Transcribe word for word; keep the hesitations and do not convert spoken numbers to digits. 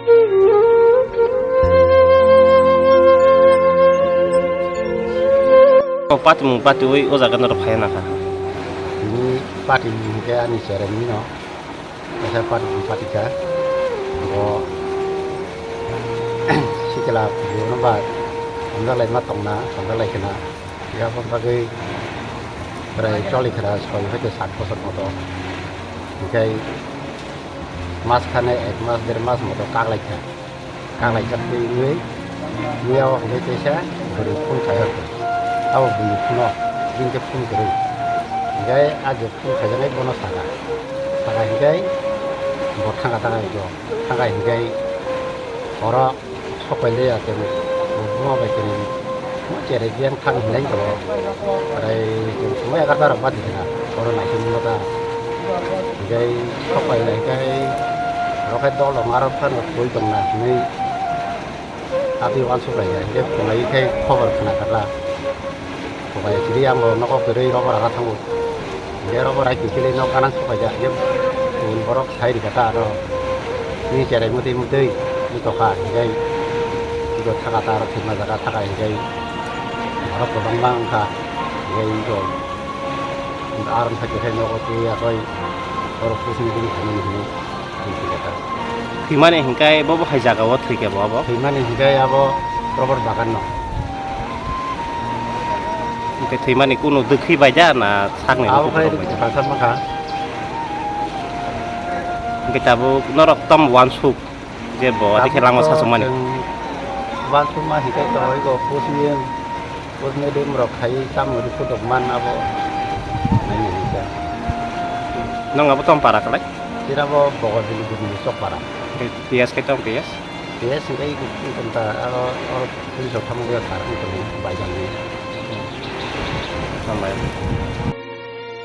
O patimung patiwi o jaga norok phaiya nakha. Tini patimung hwnkhe ani cheremni no. Kaisa patimung patikha. Bo sikla buino ba hamjaklai ma tongna, hamjaklai khna. Yaboni bagwi prai choli khna soi hoite sat bosor moto. Hwnkhe mas khane ek mas, der mas moto kaklaikha. Kaklaijak twi wngwi, miyao hwnkhe kaisa bwrwi phone khai hor khe. Abo bwrwi phone-o, bini khe phone kwrwi. Hwnkhe a je phone khaijaknai bono sakha. Sakha hwnkhe bo thangkha thangkha hwnkhe, thangkha hwnkhe oro sok pai le ya khe bo buma bai khe nini. Mo cherai biyang thang hinlai tong. Prai chwng suma egarta rok badi khna oro naising mata. Hwnkhe sok pai lai khe oro khe dol rok aro phano twi tong na hinwi. Abi uansuk lai ya hwnkhe phunai khe khobor khna kha. Phunai chiri ang bo nogo kwrwi robo rana thango. Hwnkhe robo rai kiphilwi nok gana sok pai ya hwnkhe bun borok sai rikha ta aro. Ni cherai mutwi mutwi ni tokha hwnkhe. Ibo thaka ta aro thwima jaga thaka hwnkhe. Borok kwbangma wngkha hwnkhe ibo. Aro thaki khai nogo twi yakoi borok pusi ni bini khamani hwnwi. Thwimani hwnkhe bo bo hai jaga o thwikhe bo abo? Thwimani hwnkhe abo rubber bagan no. Hwnkhe thwimani kunu dwkhwi bai da na sakni abo khe rwkhe bai da? Rwkhe makha. Hwnkhe tabuk norok tamo uansuk je bo adi khe lama sachukmani? Uansukma hwnkhe to ego pusi Post mortem rok khai tamo rw kudok man abo. Nini hika. Nong abo tong para kalai? Tira bo Bogor Bili Bili Chokpara. P S khe tong P S? P S hingke iko iko ta aro oro police rok tamo ya thar iko ni bai jang ni. Hambai.